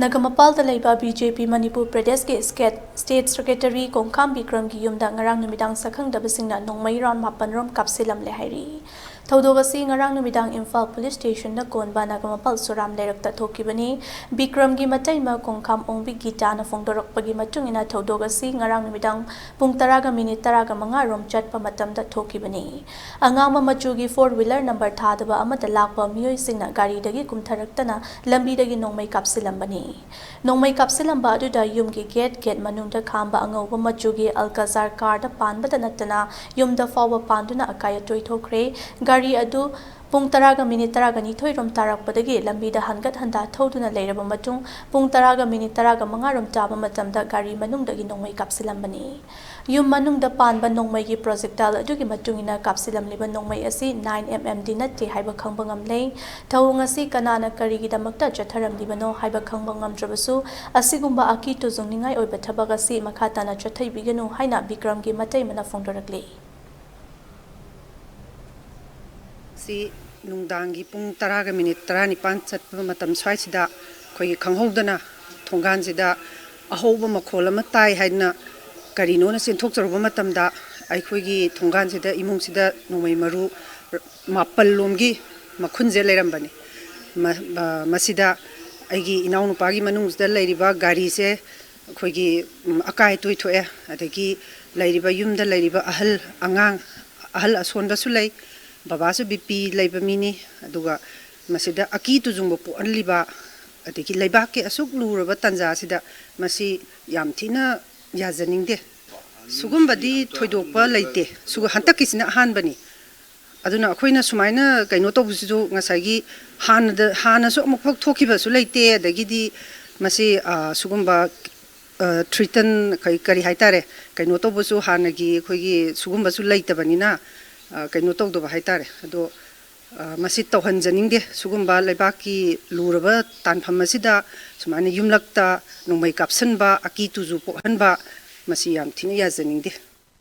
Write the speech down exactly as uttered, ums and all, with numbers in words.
ꯅꯒꯃꯄꯥꯜꯗ ꯂꯩꯕ B J ꯄꯤ ꯃꯅꯤꯄꯨꯔ ꯄ꯭ꯔꯗꯦꯁꯀꯤ state, state secretary ꯀꯣꯡꯈꯥꯝ ꯕꯤꯀ꯭ꯔꯝꯒꯤ ꯌꯨꯝꯗ ꯉꯔꯥꯡ ꯅꯨꯃꯤꯗꯥꯡ ꯁꯛꯈꯪꯗꯕꯁꯤꯡꯅ ꯅꯣꯡꯃꯩ ꯔꯥꯎꯟ ꯃꯥꯄꯟ ꯔꯣꯝ ꯀꯥꯞꯁꯤꯜꯂꯝꯂꯦ ꯍꯥꯏꯔꯤ꯫ ꯊꯧꯗꯣꯛ ꯑꯁꯤ ꯉꯔꯥꯡ ꯅꯨꯃꯤꯗꯥꯡ ꯏꯝꯐꯥꯜ ꯄꯨꯂꯤꯁ ꯁ꯭ꯇꯦꯁꯟꯗ ꯀꯣꯟꯕ ꯅꯒꯃꯄꯥꯜ ꯁꯨꯔꯥꯝ ꯂꯩꯔꯛꯇ ꯊꯣꯛꯈꯤꯕꯅꯤ꯫ ꯕꯤꯀ꯭ꯔꯝꯒꯤ ꯃꯇꯩꯃ ꯀꯣꯡꯈꯥꯝ ꯑꯣꯡꯕꯤ ꯒꯤꯇꯥꯅ ꯐꯣꯡꯗꯣꯔꯛꯄꯒꯤ ꯃꯇꯨꯡ ꯏꯟꯅ, ꯊꯧꯗꯣꯛ ꯑꯁꯤ ꯉꯔꯥꯡ ꯅꯨꯃꯤꯗꯥꯡ ꯄꯨꯡ ꯇꯔꯥꯒ ꯃꯤꯅꯤꯠ ꯇꯔꯥꯒ ꯃꯉꯥ ꯔꯣꯝ ꯆꯠꯄ ꯃꯇꯝꯗ ꯊꯣꯛꯈꯤꯕꯅꯤ꯫ ꯑꯉꯥꯡꯕ ꯃꯆꯨꯒꯤ four wheeler number ꯊꯥꯗꯕ ꯑꯃꯗ ꯂꯥꯛꯄ ꯃꯤꯑꯣꯏꯁꯤꯡꯅ ꯒꯥꯔꯤꯗꯒꯤ ꯀꯨꯝꯊꯔꯛꯇꯅ ꯂꯝꯕꯤꯗꯒꯤ ꯅꯣꯡꯃꯩ ꯀꯥꯞꯁꯤꯜꯂꯝꯕꯅꯤ꯫ ꯅꯣꯡꯃꯩ ꯀꯥꯞꯁꯤꯜꯂꯝꯕ ꯑꯗꯨꯗ ꯌꯨꯝꯒꯤ ꯒꯦꯠ, ꯒꯦꯠ ꯃꯅꯨꯡꯗ ꯈꯥꯝꯕ ꯑꯉꯧꯕ ꯃꯆꯨꯒꯤ Alcazar car ꯗ ꯄꯥꯟꯕꯗ ꯅꯠꯇꯅ ꯌꯨꯝꯗ ꯐꯥꯎꯕ ꯄꯥꯟꯗꯨꯅ ꯑꯀꯥꯏ ꯑꯇꯣꯏ ꯊꯣꯛꯈ꯭ꯔꯦ꯫ ꯒꯥꯔꯤ ꯑꯗꯨ ꯄꯨꯡ ꯇꯔꯥꯒ ꯃꯤꯅꯤꯠ ꯇꯔꯥꯒ ꯅꯤꯊꯣꯏ ꯔꯣꯝ ꯇꯥꯔꯛꯄꯗꯒꯤ ꯂꯝꯕꯤꯗ ꯍꯟꯒꯠ ꯍꯟꯗꯥ ꯊꯧꯗꯨꯅ ꯂꯩꯔꯕ ꯃꯇꯨꯡ, ꯄꯨꯡ ꯇꯔꯥꯒ ꯃꯤꯅꯤꯠ ꯇꯔꯥꯒ ꯃꯉꯥ ꯔꯣꯝ ꯇꯥꯕ ꯃꯇꯝꯗ ꯒꯥꯔꯤ ꯃꯅꯨꯡꯗꯒꯤ ꯅꯣꯡꯃꯩ ꯀꯥꯞꯁꯤꯜꯂꯝꯕꯅꯤ꯫ ꯌꯨꯝ ꯃꯅꯨꯡꯗ ꯄꯥꯟꯕ ꯅꯣꯡꯃꯩꯒꯤ projectile ꯑꯗꯨꯒꯤ ꯃꯇꯨꯡ ꯏꯟꯅ ꯀꯥꯞꯁꯤꯜꯂꯝꯂꯤꯕ ꯅꯣꯡꯃꯩ ꯑꯁꯤ nine M M ꯗꯤ ꯅꯠꯇꯦ ꯍꯥꯏꯕ ꯈꯪꯕ ꯉꯝꯂꯦ꯫ ꯊꯧꯑꯣꯡ ꯑꯁꯤ ꯀꯅꯥꯅ ꯀꯔꯤꯒꯤꯗꯃꯛꯇ ꯆꯠꯊꯔꯝꯂꯤꯕꯅꯣ ꯍꯥꯏꯕ ꯈꯪꯕ ꯉꯝꯗ꯭ꯔꯕꯁꯨ, ꯑꯁꯤꯒꯨꯝꯕ ꯑꯀꯤ ꯇꯨꯖꯨꯡꯅꯤꯡꯉꯥꯏ ꯑꯣꯏꯕ ꯊꯕꯛ ꯑꯁꯤ ꯃꯈꯥ ꯇꯥꯅ ꯆꯠꯊꯕꯤꯒꯅꯨ ꯍꯥꯏꯅ ꯕꯤꯀ꯭ꯔꯝꯒꯤ ꯃꯇꯩꯃꯅ ꯐꯣꯡꯗꯣꯔꯛꯂꯤ꯫ ꯁꯤ ꯅꯨꯡꯗꯥꯡꯒꯤ ꯄꯨꯡ ꯇꯔꯥꯒ ꯃꯤꯅꯤꯠ ꯇꯔꯥꯅꯤꯄꯥꯟ ꯆꯠꯄ ꯃꯇꯝ ꯁ꯭ꯋꯥꯏꯁꯤꯗ ꯑꯩꯈꯣꯏꯒꯤ ꯈꯪꯍꯧꯗꯅ ꯊꯣꯡꯒꯥꯟꯁꯤꯗ ꯑꯍꯧꯕ ꯃꯈꯣꯜ ꯑꯃ ꯇꯥꯏ ꯍꯥꯏꯗꯅ ꯀꯔꯤꯅꯣꯅ ꯆꯦꯟꯊꯣꯛꯆꯔꯨꯕ ꯃꯇꯝꯗ, ꯑꯩꯈꯣꯏꯒꯤ ꯊꯣꯡꯒꯥꯟꯁꯤꯗ, ꯏꯃꯨꯡꯁꯤꯗ ꯅꯣꯡꯃꯩ ꯃꯔꯨ ꯃꯥꯄꯜ ꯂꯣꯝꯒꯤ ꯃꯈꯨꯟꯁꯦ ꯂꯩꯔꯝꯕꯅꯤ꯫ ꯃ-, ꯑ, ꯃꯁꯤꯗ ꯑꯩꯒꯤ ꯏꯅꯥꯎꯅꯨꯄꯥꯒꯤ ꯃꯅꯨꯡꯁꯤꯗ ꯂꯩꯔꯤꯕ ꯒꯥꯔꯤꯁꯦ ꯑꯩꯈꯣꯏꯒꯤ, ꯎꯝ, ꯑꯀꯥꯏ ꯑꯇꯣꯏ ꯊꯣꯛꯑꯦ꯫ ꯑꯗꯒꯤ ꯂꯩꯔꯤꯕ, ꯌꯨꯝꯗ ꯂꯩꯔꯤꯕ ꯑꯍꯜ, ꯑꯉꯥꯡ, ꯑꯍꯜ ꯑꯁꯣꯟꯕꯁꯨ ꯂꯩ, ꯕꯕꯥꯁꯨ B P ꯂꯩꯕ ꯃꯤꯅꯤ꯫ ꯑꯗꯨꯒ ꯃꯁꯤꯗ ꯑꯀꯤ ꯇꯨꯖꯨꯡꯕ ꯄꯣꯛꯍꯜꯂꯤꯕ, ꯑꯗꯒꯤ ꯂꯩꯕꯥꯛꯀꯤ ꯑꯁꯨꯛ ꯂꯨꯔꯕ ꯇꯥꯟꯖꯥꯁꯤꯗ ꯃꯁꯤ ꯌꯥꯝ ꯊꯤꯅ ꯌꯥꯖꯅꯤꯡꯗꯦ꯫ ꯁꯤꯒꯨꯝꯕꯗꯤ ꯊꯣꯏꯗꯣꯛꯄ ꯂꯩꯇꯦ꯫ ꯁꯨ-, ꯍꯟꯗꯛꯀꯤꯁꯤꯅ ꯑꯍꯥꯟꯕꯅꯤ꯫ ꯑꯗꯨꯅ ꯑꯩꯈꯣꯏꯅ ꯁꯨꯃꯥꯏꯅ ꯀꯩꯅꯣ ꯇꯧꯕꯁꯤꯁꯨ ꯉꯁꯥꯏꯒꯤ ꯍꯥꯟꯅꯗ, ꯍꯥꯟꯅꯁꯨ ꯑꯃꯨꯛꯐꯥꯎ ꯊꯣꯛꯈꯤꯕꯁꯨ ꯂꯩꯇꯦ꯫ ꯑꯗꯒꯤꯗꯤ ꯃꯁꯤ, ꯑ, ꯁꯤꯒꯨꯝꯕ, ꯑ, threaten ꯀꯔꯤ, ꯀꯔꯤ ꯍꯥꯏꯇꯥꯔꯦ, ꯀꯩꯅꯣ ꯇꯧꯕꯁꯨ ꯍꯥꯟꯅꯒꯤ ꯑꯩꯈꯣꯏꯒꯤ ꯁꯤꯒꯨꯝꯕꯁꯨ ꯂꯩꯇꯕꯅꯤꯅ, ꯑ, ꯀꯩꯅꯣ ꯇꯧꯗꯕ ꯍꯥꯏꯇꯥꯔꯦ꯫ ꯑꯗꯣ, ꯑ, ꯃꯁꯤ ꯇꯧꯍꯟꯖꯅꯤꯡꯗꯦ꯫ ꯁꯤꯒꯨꯝꯕ ꯂꯩꯕꯥꯛꯀꯤ ꯂꯨꯔꯕ ꯇꯥꯟꯐꯝ ꯑꯁꯤꯗ ꯁꯨꯃꯥꯏꯅ ꯌꯨꯝꯂꯛꯇ ꯅꯣꯡꯃꯩ ꯀꯥꯞꯁꯤꯟꯕ, ꯑꯀꯤ ꯇꯨꯖꯨ ꯄꯣꯛꯍꯟꯕ, ꯃꯁꯤ ꯌꯥꯝ ꯊꯤꯅ ꯌꯥꯖꯅꯤꯡꯗꯦ꯫